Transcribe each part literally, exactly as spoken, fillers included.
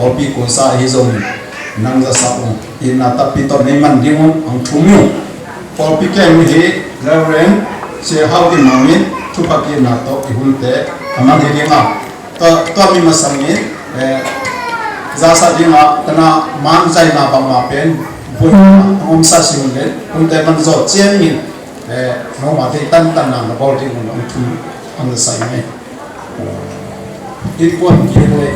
Pawlpi kuasa ahi zongin nang za sa ung. Itna takpi tawh nei man ding un hong thum hi ung. Pawlpi kem hi Reverend Sia Hau Kim Mang in thupha itna tawh i hunte a mang hi ding a. Tua, tua mi masangin, eh, za sa ding a, tana man zaina bangmah pen buai a hong om sa si hun le hunte man zawh ciangin, eh, noma te tantan na na bawl ding un hong thum hong za sa ing ei. Innkuan kik leh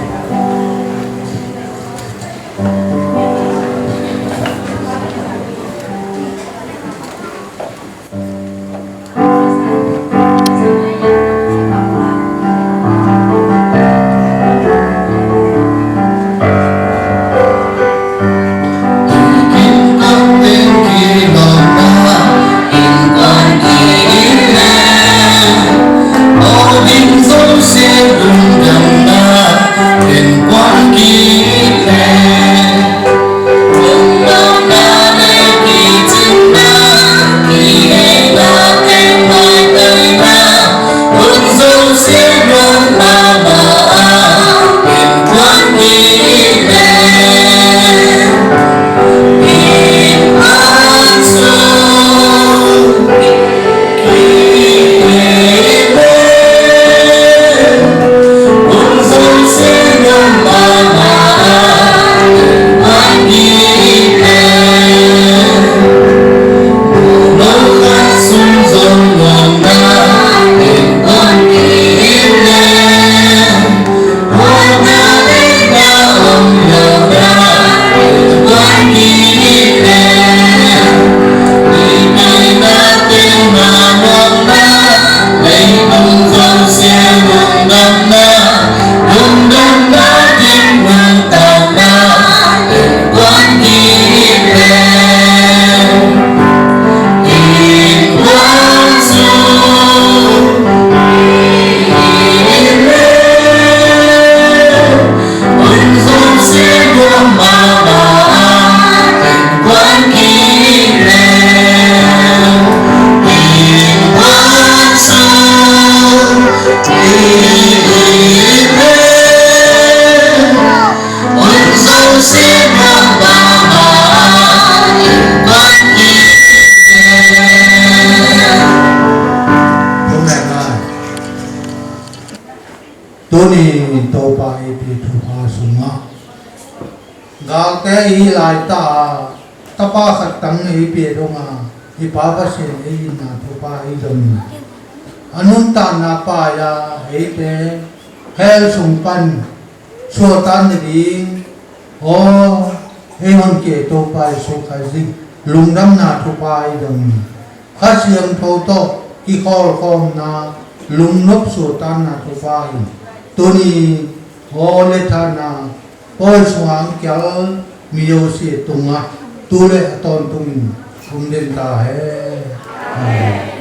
Tuni Topa i pi thupha sungah galte i laita a tapa khat tang i pi dong a i Pa Pasian i itna thupha i dong a nuntakna pai a eite hell sung pan suahtak nading aw ei honkhia Topa Jesu Khrih lungdamna thupha i dong. Kha Siangtho tawh kikhawlkhawmna lungnop suahtakna thupha in tuni aw le thana pawi sungah kial mi zosia tungah tu le a tawntungin um den ta hen. Amen.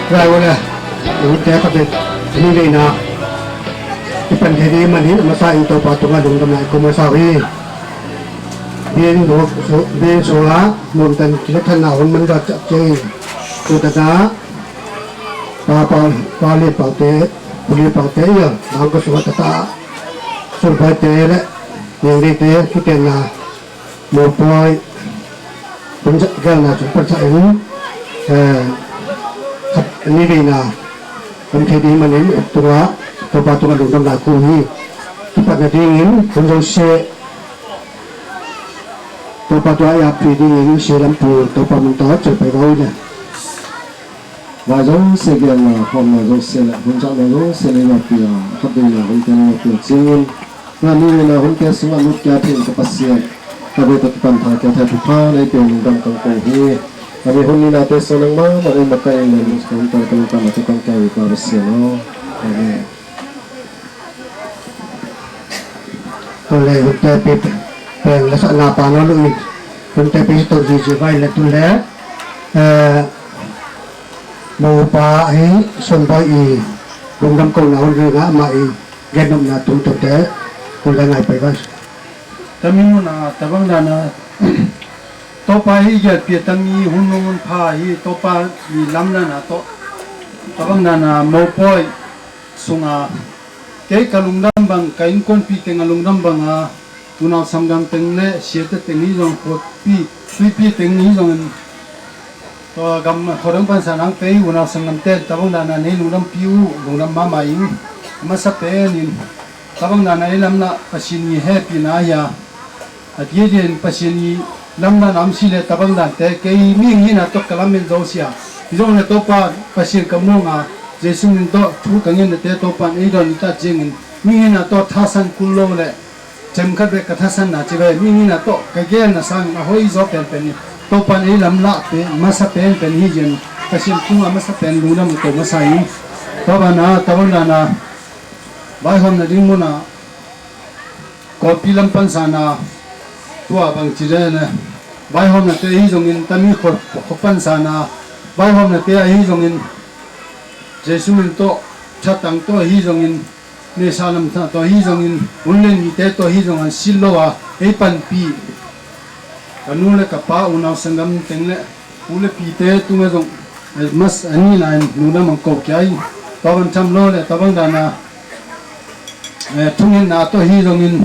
Rai uh le, i hunte khat bek, a ni veina kipan thei ding manin a masa in Topa tungah lungdamna i ko masa uh hi. Biakinn sungah nuamtan kilathanna hun man zawh ciangin, tutanah Pa, Pa, Pa Lian Paute, Pu Lian Paute i a, Mangkawt sungah tata Sunpaite le Niangdeite kitenna mopawi hun galna sung pansa in, eh, khat ni veina om thei ding manin tungah, Topa tungah lungdamna ko hi. Kipatna dingin hun zosia Topa tungah i appi dingin sia lampu Topa min tawh celpai va uh le. Vai zosia gelna hawmna zosia le hun zahna zosia nei mawpi a, khat dingna hun tel mawpi a ciangin, na ni veina hunte sungah lut kia thei ka Pasian, ka ve tawh kipan tha kia thei thupha nei pe lungdam kang ko hi. A ni hun ninate sung nangmah mah ei makaih in len ka hun tel ka lungdam a tukang kia hi ka Pasian aw. Amen. Tule hunte pi peng la sa na pa no lu in hunte pi to ji ji vai le tule, eh, mo pa hi son boy i lungdam ko na hun ri nga ma i gen nom na tung to te tule ngai pai vai. Tami mun a tabang dana Topa hi gel pia tami hun mun pha hi Topa mi lam dana to tabang dana mo poi sunga kei ka lungdam bang, ka innkuanpih teng a lungdam banga, unau sanggam teng le siate teng hi zong, khuapi tuipi teng hi zongin, tua gam khuadang pansa nang pei unau sanggamte tabang dana nei lungdampi uh, lungdam mahmah ing. A masa penin tabang dana ei lamlah Pasian i hehpihna hi a, a diadian Pasian i lamlah nam si le tabang dante kei mihing hina tawh ka lamen zo sia. Hi zong le Topa Pasian ka muang a, Jesu min tawh thu ka ngen nate Topa in ei dawn i ta ciangin mihing hina tawh thasan kul lo le cem khat bek ka thasanna ci ve. Mihing hina tawh ka gelna sangin a hoi zaw penpen in Topa in ei lamlah pe masa penpen hi zian Pasian tungah masa pen lungdam ko masa in. Tua bana tabang dana vaihawmna ding muna Kawlpi lam pansana tua bangci le vaihawmnate ahi zongin tami khuapan sana vaihawmnate ahi zongin Jesu min tawh thatang tawh ahi zongin nesa lamsa tawh ahi zongin hun le nite tawh ahi zongin silh lo a ei panpi ka nu le ka pa unau sanggam teng le u le pite tungah zong mas a nihna in nungdam ang ko kia in tua bang tham lo le tua bang dana thungetna tawh hi zongin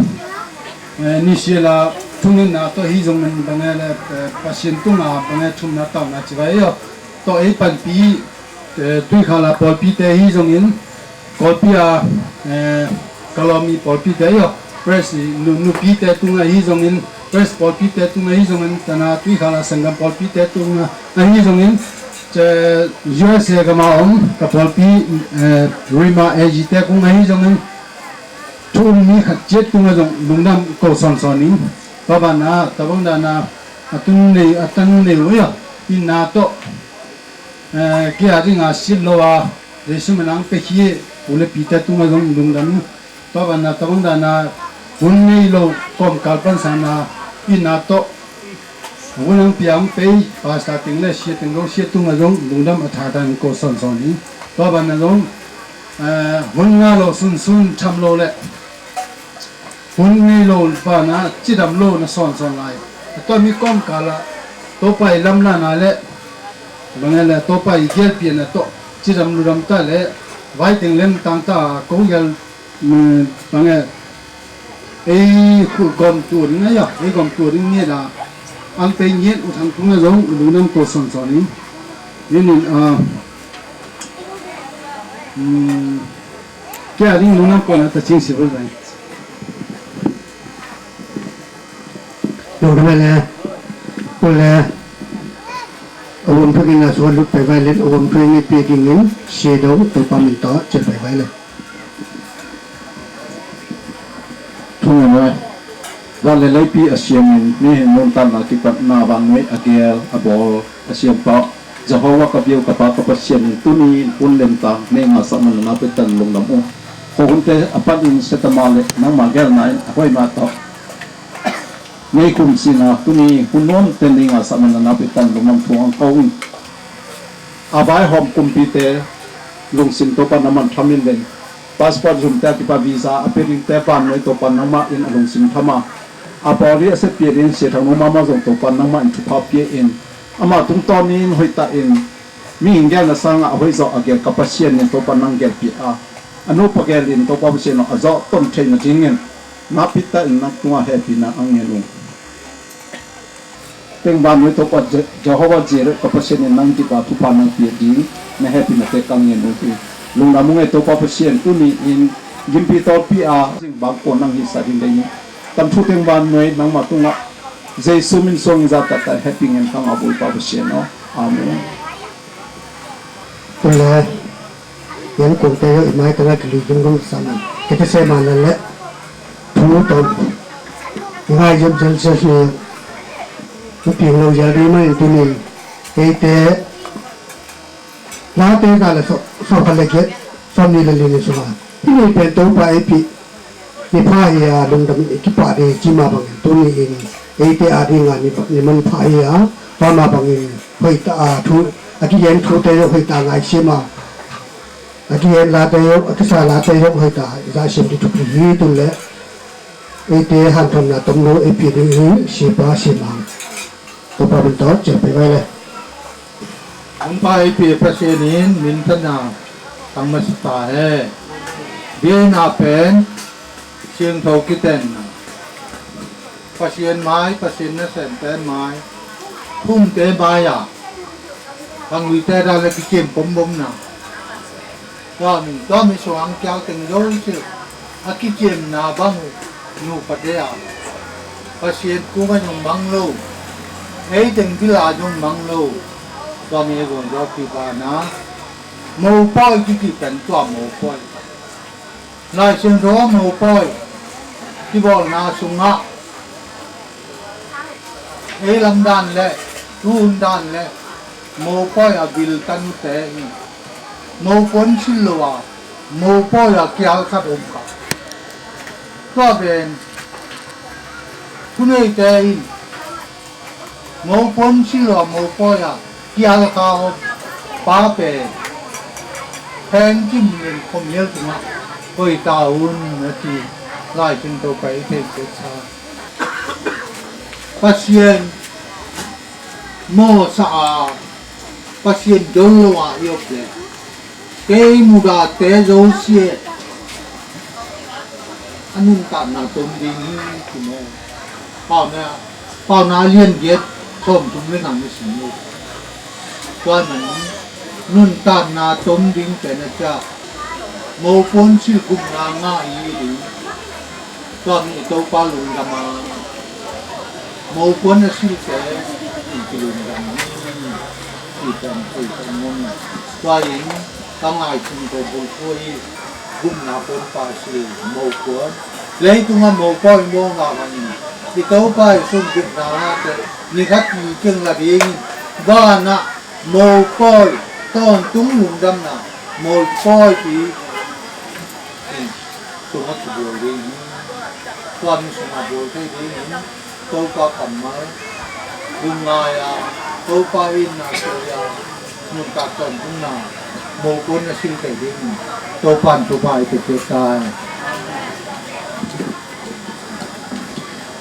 nisiala thungetna tawh hi zongin bange le Pasian tunga bange thumna tauna ci vai aw tawh ei panpi tuikhala pawlpite hi zongin Kawlpi a ka lawmi pawlpite ahi aw press nupite tungah hi zongin press pawlpite tungah hi zongin tana tuikhala sanggam pawlpite tungah ahi zongin U S A gama om ka pawlpi Rima A G te kung ahi zongin thu um mi khat ciat tungah zong lungdam ko sawnsawn in tua bana tabang dana a tun nei a tan nei uh ahi aw inna tawh kia dinga silh lo a Jesu minang pekhi u le pite tungah zong lungdam in tua bana tabang dana hun nei lo kawmkal pansana inna tawh hun ang piang pei pasta ting le sia ting lo sia tungah zong lungdam a tha dan ko sawnsawn in tua bana zong hun nga lo sunsun tham lo le hun ngei lo bana cidam lo na sawnsawn lai a tua mi kawmkala Topa i lamlana le bange le Topa i gelpiana tawh cidam ludam ta le vaiteng lem tangta ko gel bange ei khu gom tua ding ahi a ei gom tua ding ngiat a ang pei ngiat u thang tunga zong u lungnam ko sawnsawn in inin a kia ding lungnam ko na ta cing si bol zai. Lungdam le, kul le, a huam thukin a suan lut pai vai len a huam thukin i pia dingin sia dong Topa min tawh cil pai vai le. Thungen vai. Van le leipi a siamin mihing nuntanna kipatna vannui a gel a bawl a siampa Jehovah ka biau ka pa ka Pasian in tuni in hun lemtang nei ngasak man na pia tan lungdam uh. Khuahunte a panin setama le nangma gelna in a hoih mah tawh nei khum sina tuni hun nuamte nei ngasak man na pia tan lungdam thu ang ko in. A vaihawm kumpite lungsim Topa nangman thamin len. Passport zumte a kipa visa a pia dingte vannuai Topa nangmah in a lungsim thama. A pawli a sepia ding Sia Thang Nung mahmah zong Topa nangmah in thupha pia in. Amah tungtawnin hoihtahin mihing gelna sangah a hoihzawh a gel ka Pasian in Topa nang gelpih a, a nupa gelin Topa Pasian a zawh ton theih nadingin nakpi takin nang tungah hehpihna a ngen uh. Teng vannuai Topa Je-, Jehovah Jireh ka Pasian in nang kipah thupha nang piak ding na hehpihnate ka ngen uh hi. Lungdam ung ei Topa Pasian, tuni-in gimpi tawlpi a zingbang kua nang hihsa ding dei hi. Tamthu teng vannuai nangmah tungah Jesu min suangin zahtaktak hehpih ngen ka ngah uh hi Pa Pasian aw. Amen. Tua le, yan kuangte yo i maitang a kili kim gong sam. Kete se ma na le. Thu tom. Ngai yem zel zel ni. Thu piang lo yal ri ma in tunin. Eite. Late za le so, so ka le get. So ni le li ni so ma. Hih ni pen Topa ei pi. Ni pha hi a lungdam i kipah ding ci ma bangin tuni in eite a ding a ni, ni man pha hi a, pa ma bangin hoih ta a thu, a kigen thute yo hoih ta ngai sia ma. A kigen late yo, a kisa late yo hoih ta i za siam di thupi hi tun le. Eite hanthonna tom lo ei pi ding hi, sia pa sia ma. Topa min tawh ciang pai vai le. Hun pa ei pi Pasian in min thana tang masa ta he. Biena pen siangtho kitenna. Pasian mai, Pasian nasemte mai, thumte mai a. Kangluite dan le kikim pombomna. Tua mi, tua mi suang kial teng zo si. A kiciamna bang uh nupa te a. Pasian kung a zong mang lo. Ei teng bil a zong mang lo. Tua mi zong zo pi ba na. Mopawi kiki pen tua mopawi. Lai Siangtho a mopawi. Kibawlna sungah. Ei lam dan le, tu hun dan le, mopawi a bil tanute hi. Mopuan sil lo a, mopawi a kial khat om kha. Tua pen, thuneite in, mopuan sil lo a, mopawi a kial kha om pa pen, pheng kim len khom hial tungah, koi ta hun a ti, Lai Siangtho pai thei kei sa. Pasian mawhsa a, Pasian dol lo a i op le kei mudate zosia a nuntakna tom ding hi ti maw? Pauna, pauna lian giat sawm tum le nang na sim lo. Tua nan nuntakna tom ding pen a cia mopuan sil gupna ngah hi ding. Tua mi Topa lungdam a, mopuan a silte in kilungdam ni, sitan thei kan mun. Tua in ka ngai chung ko bulphuh hi, gupna puan pa sil mopuan. Leitung a mopawi mawng a man in, i Topa i sun gupna ngahte, ni khat ni keng la ding in, vanah mopawi, tawntung lungdamna, mopawi pi in sungah kibual ding hi. Tua mi sungah bual thei ding hi. Topa kammal lungngai a, Topa in na soi a, nuntak tawntungna mopawi na sil thei ding hi. Topa in Topa i pekek tai.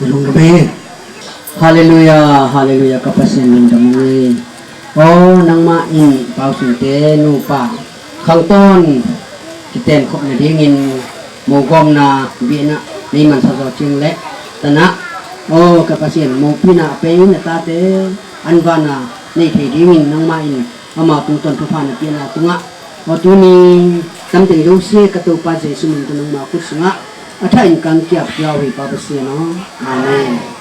Lungdam hi. Halleluiah, halleluiah, ka Pasian lungdam hi. Aw, nangmah in pausinte nupa khangtawn kitenkhop nadingin mogawmna biakna nei mansak zaw ciang le tanah, aw, ka Pasian mopina a pei na tate an vana nei thei dingin nangmah in ama tungtawn thupha na piakna tungah, aw, tuni tamteng zosia ka Topa Jesu min tawh nangma khut sungah a thain kang kiap kiau hi Pa Pasian aw. Amen.